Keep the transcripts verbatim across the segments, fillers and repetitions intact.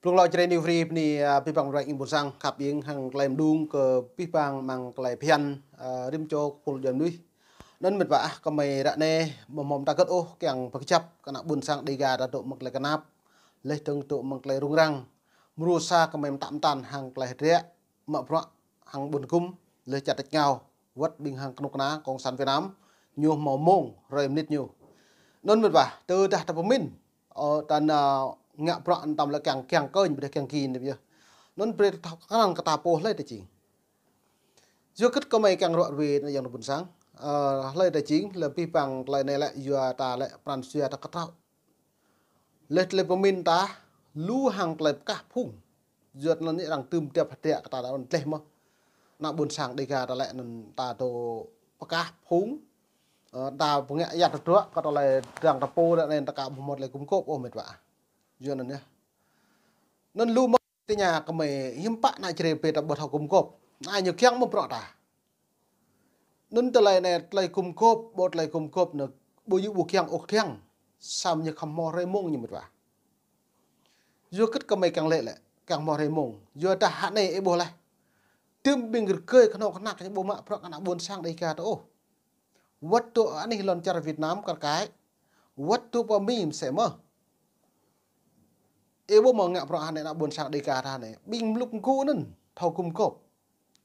Tơlơi čơrơni free bơni, a, abih bang ră ing ƀôn sang khăp ing hăng tơlơi mơdung kơ abih bang amăng tơlơi phiăn, a, rĭm čô kơpul djuai mơnuih. Anŭn mĕt wa ah, kơmơi ră anai ƀu hmâo mơta hơget ôh, kiăng pơkơjăp kơ ană ƀôn sang Dêga ta dŏ amăng tơlơi kơnap, laih dơ̆ng dŏ amăng tơlơi rŭng răng. Mrô sa kơmơi mơtă mơtăn hăng tơlơi hơdră, mă bruă hăng ƀôn gum, laih čar tač rơngiao, wơ̆t ƀing hăng kơnuk kơna Cộng sản Việt Nam, ñu hmâo mông, hrơi mơnit ñu. Anŭn mĕt wa, tơdah ta pơmĭn, ơ, ta nao ngă bruă anŭn tơm lĕ kiăng, kiăng kơnh, ƀu djơ̆ kiăng ki anai yơh. Anŭn brơi ta thâo krăn kơ ta pô hlơi ta jing. Yua hơget kơmơi kiăng ruai ruai anai ayŏng adơi ƀôn sang. Ơ, hlơi ta jing, lĕ abih bang tơlơi anai lĕ yua ta lĕ pran jua ta kơtraŏ. Laih tơlơi pơmĭn ta, lu hăng tơlơi pơkah phung. Yua anŭn anai arăng tơm tiap hơdră kơ ta anŭn tlaih mơ̆n. Ană ƀôn sang Dêga ta lĕ anŭn ta dŏ pơkah phung. Ơ, ta pơngă yăt tơdruă, kơ tơlơi dơ̆ng ta pô ră anai ta aka ƀu hmâo tơlơi gum gôp ôh mĕt wa. Yua anŭn yơh. Anŭn lu mơ̆n tơña kơmơi hiư̆m pă ană čơrê pê ta ƀu thâo gum gôp. Anai ñu kiăng mă bruă ta. Anŭn tơlơi anai tơlơi gum gôp, ƀu tơlơi gum gôp anai ƀu djơ̆ ƀu kiăng ôh kiăng. Samơ̆ ñu khŏm hmâo hrơi mông ñu mĕt wa. Yua hơget kơmơi kiăng lĕ lĕ, kiăng hmâo hrơi mông. Yua dah hă anai ih ƀuh laih. Tơm ƀing rơgơi kơnuk kơna ñu ƀu mă bruă kơ ană ƀôn sang Dêga ta ôh. Wơ̆t dŏ anih lŏn čar Việt Nam kar kaĭ. Wơ̆t dŏ pơ Mi mơsĕ mơ̆n. Ih ƀuh mơ̆ ngă bruă hă anai ană ƀôn sang Dêga ta anai. Ƀing mlŭk mơgu anŭn, thâo gum gôp.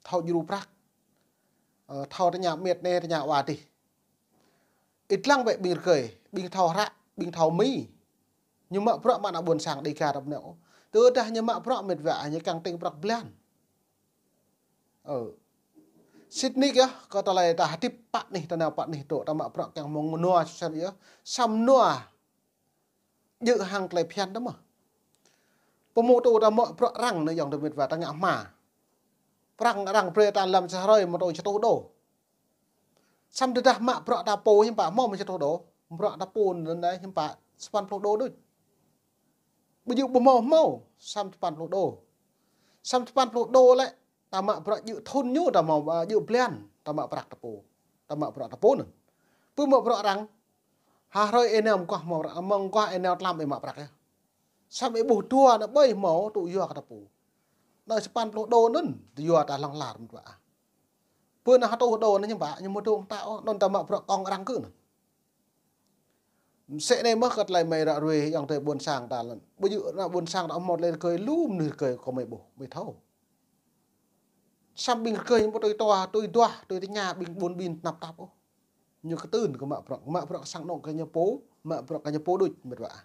Thâo djru prăk. Ơ, thâo tơña mĕt anai, tơña wa adih. Ih lăng bĕ ƀing rơgơi, ƀing thâo hră, ƀing thâo Mi. Ñu mă bruă mă ană ƀôn sang Dêga ta anai ôh. Tơdah ñu mă bruă mĕt wa, ñu kiăng tĭng prăk blan. Ơ. Sĭt nik yơh, kơ tơlơi ta hơdip pă anih, ta nao pă anih dŏ, ta mă bruă kiăng mơ̆ng nua sui sen yơh. Samơ̆ nua djơ̆ hăng tơlơi phiăn ta mơ̆n. Pơmơtô ta mă bruă arăng anai ayŏng adơi mĕt wa ta ngă hma. Prang arăng brơi ta lăm sa hrơi mơtô sa rơtuh đô. Samơ̆ tơdah mă bruă ta pô hiư̆m pă hmâo mơ̆ sa rơtuh đô. Bruă ta pô anŭn anai hiư̆m pă sapăn pluh đô đôč. Ƀu djơ̆ ƀu hmâo hmâo, samơ̆ sapăn pluh đô. Samơ̆ sapăn pluh đô lĕ, ta mă bruă djơ̆ thŭn ñu, ta hmâo, a, djơ̆ blan, ta mă prăk ta pô. Ta mă bruă ta pô anŭn. Pơ mă bruă arăng, ha hrơi ih nao mơguah hmâo prăk, mơguah ih nao tlam ih mă prăk yơh. Samơ̆ ih ƀuh dua ană ƀơi hmâo tŭ yua kơ ta pô. Anai sapăn pluh đô anŭn, tŭ yua ta hlŏng lar mơ̆n wa ah. Pơ anai ha rơtuh đô anai hiư̆m pă, ñu mơ̆ dŏng ta ôh, anŭn ta mă bruă kông arăng kơ anŭn. Mơsĕ anai mơ̆n kơ tơlơi mơi ră ruai ayŏng adơi ƀôn sang ta lĕ. Ƀu djơ̆ ană ƀôn sang ta hmâo tơlơi rơgơi lu mơnuih rơgơi kơmơi ƀuh, mơi thâo. Samơ̆ ƀing rơgơi ñu ƀu tui tŏ, tui duah, tui tơña ƀing ƀun ƀin tơnap tap ôh. Ñu kơtưn kơ mă bruă, mă bruă kơ sang anŏ kơ ñu pô, mă bruă kơ ñu pô đôč mĕt wa ah.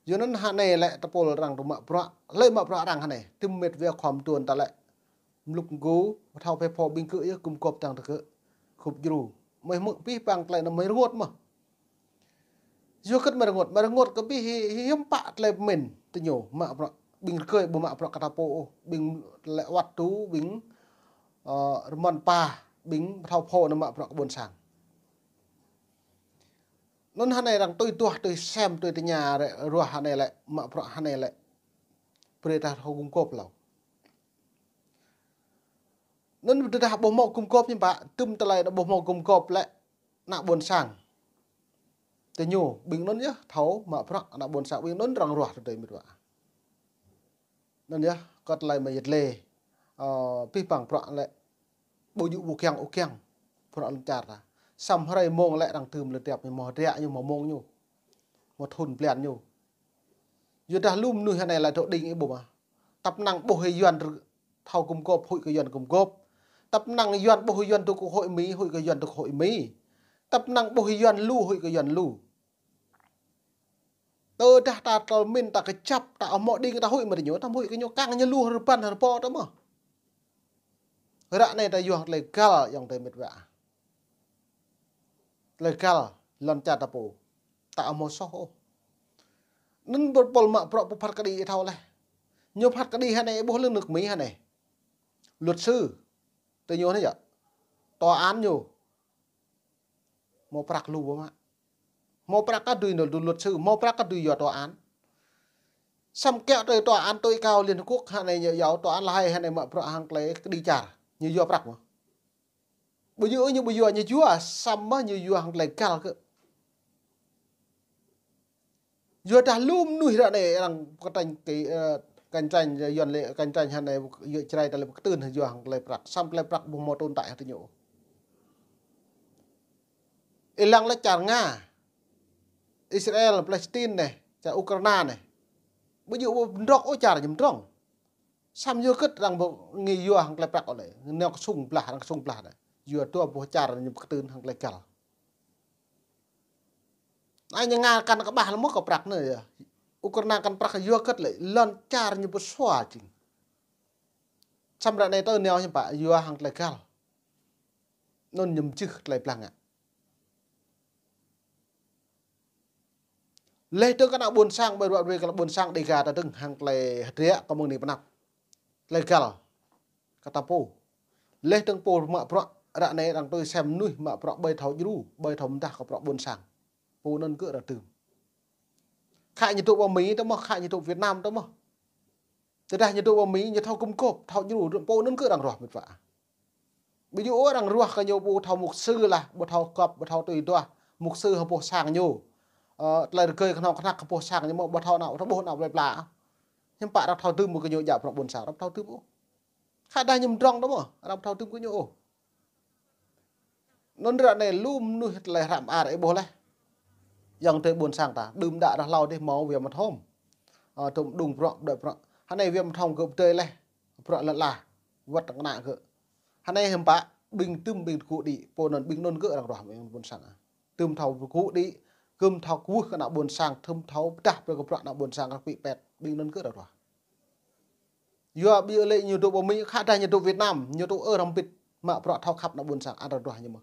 Yua anŭn hă anai lĕ tơpul arăng dŏ mă bruă, hlơi mă bruă arăng hă anai, tơm mĕt wa khŏm tuan ta lĕ. Mlŭk mơgu, ƀu thâo phe pho ƀing gơ̆ yơh gum gôp dơ̆ng tơ gơ̆. Khŭp djru. Mơi hmư̆ abih bang tơlơi anŭn mơi rơngot mơ̆n. Yua hơget mơi rơngot, mơi rơngot kơ abih hi-, hi-, hiư̆m pă tơlơi pơmĭn tơ ñu mă bruă. Ƀing rơgơi ƀu mă bruă kơ ta pô ôh. Ƀing lĕ wăt tŭ, ƀing, ơ, rơmăn pa, ƀing ƀu thâo pho anŭn mă bruă kơ ƀôn sang. Anŭn hă anai arăng tui duah, tui sem, tui tơña rĕ, ruah hă anai lĕ, mă bruă hă anai lĕ. Brơi ta thâo gum gôp hlâo. Anŭn tơdah ƀu hmâo gum gôp hiư̆m pă, tơm tơlơi ƀu hmâo gum gôp lĕ ană ƀôn sang. Tơ ñu, ƀing anŭn yơh, thâo mă bruă ană ƀôn sang, ƀing anŭn arăng ruah tơdơi mĕt wa. Anŭn yơh, kơ tơlơi mơi yet lê, ơ, abih bang bruă lĕ, ƀu djơ̆ ƀu kiăng ôh kiăng, bruă lŏn čar ta. Samơ̆ hrơi mông lĕ arăng tơm lĕ tiap ñu hmâo hơdră ñu hmâo mông ñu. Hmâo thŭn blan ñu. Yua dah lu mơnuih hă anai lĕ dŏ đing ih ƀuh mơ̆. Tăp năng ƀuh ih Yuan rơ-, thâo gum gôp, huĭ kơ Yuan gum gôp. Tăp năng Yuan ƀuh ih Yuan dŏ kơ hội Mi, huĭ kơ Yuan dŏ kơ hội Mi. Tăp năng ƀuh ih Yuan lu, huĭ kơ Yuan lu. Tơdah ta tơl mĭn ta kơjăp, ta hmâo đing ta huĭ mơ̆ tơ ñu, ta huĭ kơ ñu kăng ñu lu rơbăn rơbo ta mơ̆n. Ră anai ta yua tơlơi găl ayŏng adơi mĕt wa. Tơlơi găl lŏn čar ta pô. Ta hmâo soh ôh. Anŭn ƀu pơl mă bruă pơphat kơđi ih thâo laih. Ñu phat kơđi hă anai ƀuh lơ̆ng nước Mỹ hă anai. Luật sư. Tơ ñu anai yơh. Tòa án ñu. Hmâo prăk lu ƀu mă. Hmâo prăk kơ dưi nao luật sư, hmâo prăk kơ dưi yua tòa án. Samơ̆ kiăng tui tòa án tối cao Liên Hợp Quốc hă anai ñu yua tòa án lĕ hai hă anai mă bruă hăng tơlơi kơđi čar. Ñu yua prăk mơ̆n. Ƀu djơ̆ ñu ƀu yua ñu yua, samơ̆ ñu yua hăng tơlơi găl kơ. Yua dah lu mơnuih ră anai arăng kơtang kơ, ơ, Cạnh tranh, Yuan lĕ cạnh tranh hăng anai, yua Jrai ta lĕ pơkơtưn hăng yua hăng tơlơi prăk. Samơ̆ tơlơi prăk ƀu hmâo tồn tại hăng tơ ñu. Ih lăng lĕ čar Nga, Israel, Palestine anai, čar Ukraina anai. Ƀu djơ̆ ƀu mdrŏng ôh čar ñu mdrŏng. Samơ̆ yua hơget arăng ƀu ngă yua hăng tơlơi prăk ôh lĕ. Nao kơsung blah, arăng kơsung blah anai. Yua dua boh čar ñu pơkơtưn hăng tơlơi găl. Anai ñu Nga kăn kơƀah lĕ mơ̆ kơ prăk anai yơh. Ukraina kăn prăk yua hơget lĕ, lŏn čar ñu pơsua jing. Samơ̆ ră anai tơ nao hiư̆m pă yua hăng tơlơi găl. Anŭn ñu mjưh tơlơi blah ngă. Laih dơ̆ng kơ ană ƀôn sang ƀơi ruă ruê kơ ƀôn sang Dêga ta dơ̆ng hăng tơlơi hơdră kơ mơ̆ng anai pơ anăp. Tơlơi găl kơ ta pô. Laih dơ̆ng pô mă bruă ră anai arăng tui sem mơnuih mă bruă ƀơi thâo djru, ƀơi thâo mơdah kơ bruă ƀôn sang. Pô anŭn gơ̆ arăng tưm. Khă ñu dŏ pơ Mi tơ mơ̆, khă ñu dŏ Việt Nam tơ mơ̆. Tơdah ñu dŏ pơ Mi, ñu thâo gum gôp, thâo djru, pô anŭn gơ̆ arăng ruah mĕt wa. Ƀu djơ̆ ôh arăng ruah kơ ñu ƀu thâo mục sư lah, ƀu thâo gŏp, ƀu thâo tui duah. Mục sư hơboh sang ñu. Ơ, tơlơi rơgơi kơhnâo kơhnăk hơboh sang ñu mơ̆ ƀu thâo nao, ƀu thâo ƀuh nao plơi pla. Hiư̆m pă arăng thâo tưm kơ ñu djă bruă ƀôn sang, arăng thâo tưm ôh. Khă dah ñu mdrŏng tơ mơ̆, arăng thâo tưm kơ ñu ôh. Anŭn ră anai lu mơnuih tơlơi hră mơar ih ƀuh laih. Ayŏng adơi ƀôn sang ta, đưm đă ră hlâo dih hmâo wia mơthom. Ơ, tơm đung bruă, đuaĭ bruă. Hơnai wia mơthom gơ̆ pơdơi laih. Bruă lŏn ala. Wơ̆t tơ̆ng ană gơ̆. Hơnai hiư̆m pă, ƀing tưm ƀing tơgŭ đĭ, pô anŭn ƀing anŭn gơ̆ arăng ruah ƀing ƀôn sang. Tưm thâo tơgŭ đĭ, tưm thâo kwưh kơ ană ƀôn sang, tưm thâo pơdah brơi kơ bruă ană ƀôn sang rơpĭ pĕt, ƀing anŭn gơ̆ arăng ruah. Yua ƀu djơ̆ lĕ ñu dŏ pơ Mi, khă dah ñu dŏ Việt Nam, ñu dŏ ơ hrŏm bĭt, mă bruă thâo khăp ană ƀôn sang, arăng ruah ñu mơ̆.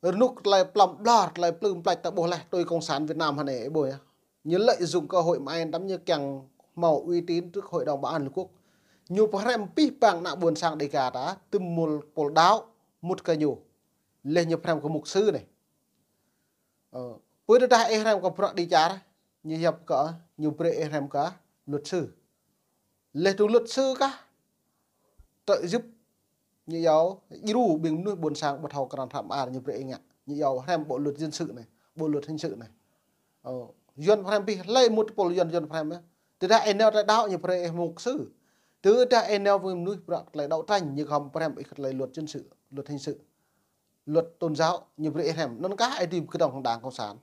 Rơnŭk tơlơi plăm ƀlŏr, tơlơi plưm plač ta ƀuh laih, tui cộng sản Việt Nam hơnai ih ƀuh yơh. Ñu lợi dụng cơ hội mơai tăm ñu kiăng hmâo uy tín trước Hội đồng Bảo an Liên Hợp Quốc. Ñu pơhrăm pih pang ană ƀôn sang Dêga ta, tơm mŭt pôl đaŏ, mŭt kơ ñu. Laih ñu pơhrăm kơ mục sư anai. Ơ, pơ tơdah ih hrăm kơ bruă đĭ čar, ñu yap kơ, ñu brơi ih hrăm kơ luật sư. Laih dơ̆ng luật sư kah, tơ Egypt, ñu iâu, djru ƀing mơnuih ƀôn sang ƀu thâo krăn hră mơar ñu brơi ih ngă. Ñu iâu hrăm bộ luật dân sự anai, bộ luật hình sự anai. Ơ, Yuan pơhrăm pih, hlơi mŭt pôl Yuan, Yuan pơhrăm yơh. Tơdah ih nao tơlơi đaŏ ñu brơi ih mục sư. Tơdah ih nao ƀing mơnuih bruă tơlơi đấu tranh, ñu khŏm pơhrăm ih tơlơi luật dân sự, luật hình sự. Luật tôn giáo ñu brơi ih hrăm. Anŭn kah ih dưi pơkơdơ̆ng đảng cộng sản.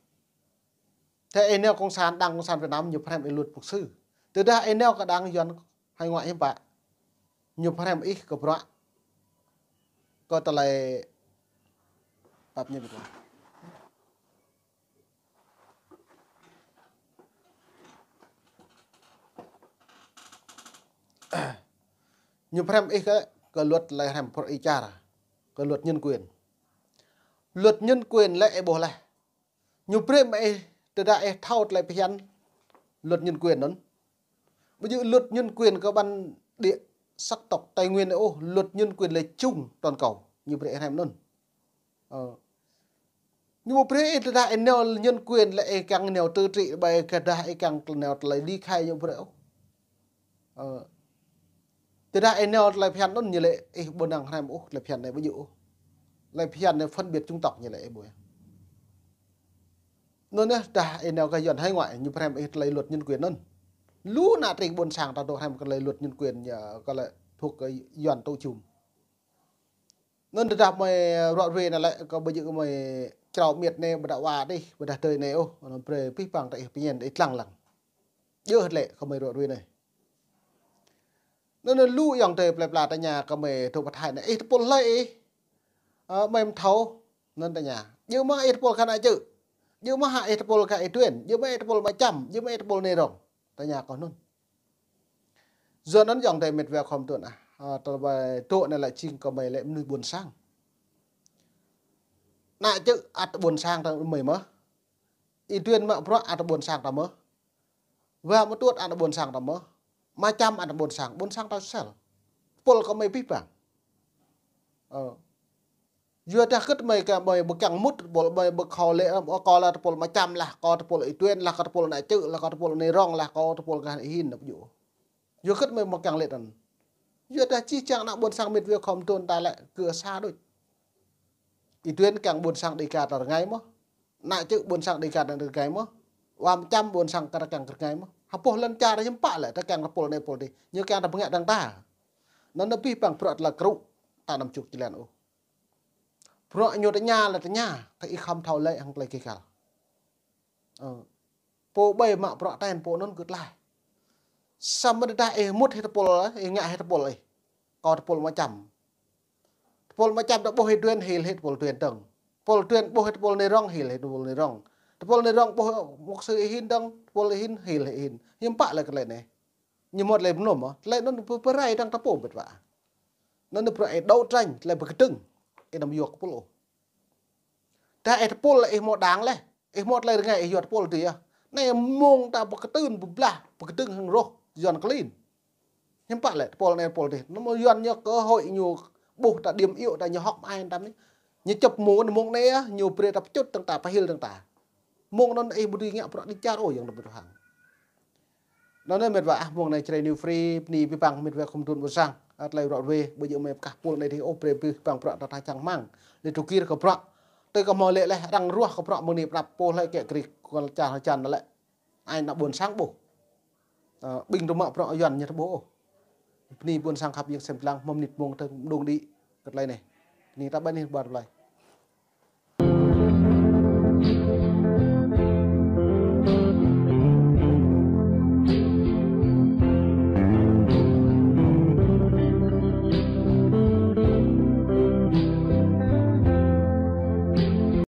Tơdah ih nao cộng sản, đảng cộng sản Việt Nam ñu pơhrăm ih luật mục sư. Tơdah ih nao kơ đảng Yuan hải ngoại hiư̆m pă. Ñu pơhrăm ih kơ bruă. Kơ tơlơi pap ñu bruă. Ñu pơhrăm ih kơ, kơ luật lĕ hrăm pơr ih čar, kơ luật nhân quyền. Luật nhân quyền lĕ ih ƀuh laih. Ñu brơi mă ih, tơdah ih thâo tơlơi phiăn luật nhân quyền anŭn. Ƀu djơ̆ luật nhân quyền kơ bản địa sắc tộc Tây Nguyên ôh, luật nhân quyền lĕ chung toàn cầu. Ñu brơi ih hrăm anŭn. Ơ. Ñu ƀu brơi ih tơdah ih nao nhân quyền lĕ ih kiăng nao tự trị, ƀơi kơ dah ih kiăng nao tơlơi ly khai ñu ƀu brơi ôh. Ơ. Tơdah ih nao tơlơi phiăn anŭn ñu lĕ ih ƀu năng hrăm ôh, tơlơi phiăn anai ƀu djơ̆ ôh. Tơlơi phiăn anai phân biệt chủng tộc ñu lĕ ih ƀu. Anŭn yơh, tơdah ih nao kơ Yuan hải ngoại, ñu pơhrăm ih tơlơi luật nhân quyền anŭn. Lu ană tring ƀôn sang ta dŏ hrăm kơ tơlơi luật nhân quyền, ñu kơ lĕ thuộc kơ Yuan tổ chung. Anŭn tơdah mơi ruă ruê anai lĕ, kơ ƀu djơ̆ mơi črâo miêt anai, ƀôdah wa dih, ƀôdah tơi anai ôh, anŭn brơi pih pang ta ih pơñen, ih lăng lăng. Djơ̆ hơget lĕ kơ mơi ruă ruê anai. Anŭn, anŭn lu ayŏng adơi plơi pla tơña kơ mơi dŏ pơ Thái anai, ih tơpul hlơi ih? Ơ, mơi mơthâo, anŭn tơña. Djơ̆ mơ̆ ih tơpul kơ ană čư̆? Djơ̆ mơ̆ hă ih tơpul kơ Y Tuyên? Djơ̆ mơ̆ ih tơpul Ma Čăm? Djơ̆ mơ̆ ih tơpul Nai Rong? Tơña kơ anŭn. Yua anŭn ayŏng adơi mĕt wa khŏm tŭ anai. Ơ, tơlơi ƀai dŏ anai lĕ jing kơ mơi lĕ mơnuih ƀôn sang. Ană čư̆ ăt ƀôn sang ta mơi mơ̆. Y Tuyên mă bruă ăt ƀôn sang ta mơ̆. Wa mơ̆ tuăt ăt ƀôn sang ta mơ̆. Ma Čăm ăt ƀôn sang, ƀôn sang ta sel. Tơpul kơ mơi pih pang. Ơ. Yua dah hơget mơi kơ mơi ƀu kiăng mŭt tơpul, mơi ƀu khŏm lĕ, ơ, kơ lĕ tơpul Ma Čăm lah, kơ tơpul Y Tuyên lah, kơ tơpul ană čư̆ lah, kơ tơpul Nai Rong lah, kơ tơpul gah hin năp ju. Yua hơget mơi ƀu kiăng lĕ anŭn. Yua dah čih čang ană ƀôn sang mĕt wa khŏm tŭ ta lĕ kơ sa đôč. Y Tuyên kiăng ƀôn sang Dêga ta rơngai mơ̆. Ană čư̆ ƀôn sang Dêga ta rơngai mơ̆. Wa Ma Čăm ƀôn sang ta kiăng rơngai mơ̆. Hơpă lŏn čar hiư̆m pă lĕ, ta kiăng tơpul anai tơpul adih. Ñu kiăng ta bơngăt dơ̆ng ta. Anŭn abih bang bruă tơlơi kru, ta anăm čuk či lĕ ôh. Bruă ñu tơña lĕ tơña, ta ih khŏm thâo lĕ hăng tơlơi kơkăl. Ơ. Pô ƀai mă bruă ten pô anŭn gưt laih. Samơ̆ tơdah ih mŭt hĭ tơpul, ih ngă hĭ tơpul ih. Kâo tơpul mơčăm. Tơpul mơčăm ta ƀuh hĭ duen hil hĭ tơpul duen dơ̆ng. Tơpul duen ƀuh hĭ tơpul anai rŏng hil hĭ tơpul anai rŏng. Tơpul anai rŏng ƀuh mục sư ih hin dơ̆ng, tơpul ih hin hil hĭ hin. Hiư̆m pă lĕ tơlơi anai. Ñu mŭt lĕ mơnum, tơlơi anŭn pơrai dơ̆ng ta pô mĕt wa. Anŭn bruă ih đấu tranh, tơlơi pơkơdơ̆ng. Ih anăm yua kơ pul ôh. Tơdah ih tơpul lĕ ih hmâo đang leh. Ih hmâo tơlơi rơngai ih yua tơpul adih yơh. Anai mơ̆ng ta pơkơtưn pơblah, pơkơdơ̆ng hăng roh, Yuan klin. Hiư̆m pă lĕ tơpul anai tơpul adih. Anŭn mơ̆ Yuan ñu cơ hội ñu ƀuh ta điểm yếu ta ñu hŏk mơai ta anai. Ñu čŏp mơ̆ng anai mơ̆ng anai yơh, ñu brơi ta pơčŭt dơ̆ng ta, pơhil dơ̆ng ta. Mơ̆ng anŭn ih ƀu dưi ngă bruă dêh čar ôh yang dơ̆ng ƀu hăng. Anŭn anai mĕt wa ah, mơ̆ng anai Jrai New Free, bơni abih bang mĕt wa khŏm trun ƀôn sang, ah, tơlơi ruă ruê, ƀu djơ̆ mơi pơkah pul anai adih ôh, brơi abih bang bruă ta ta čang rơmang. Lĕ tŭ kir kơ bruă. Tui kơ hmâo lĕ leh, arăng ruah kơ bruă mơ̆ng anai pơrăp pô hlơi kĕ kri kual čar hơjan lĕ. Ai nao ƀôn sang ƀuh. Ơ, ƀing rơmă bruă Yuan ñu ta ƀuh ôh. Bơni ƀôn sang khăp yang sem lăng, mơ̆ng mơnit mơ̆ng tơ̆ng mơđung đĭ kơ tơlơi anai. Bơni ta ƀai anai ƀar tơlơi.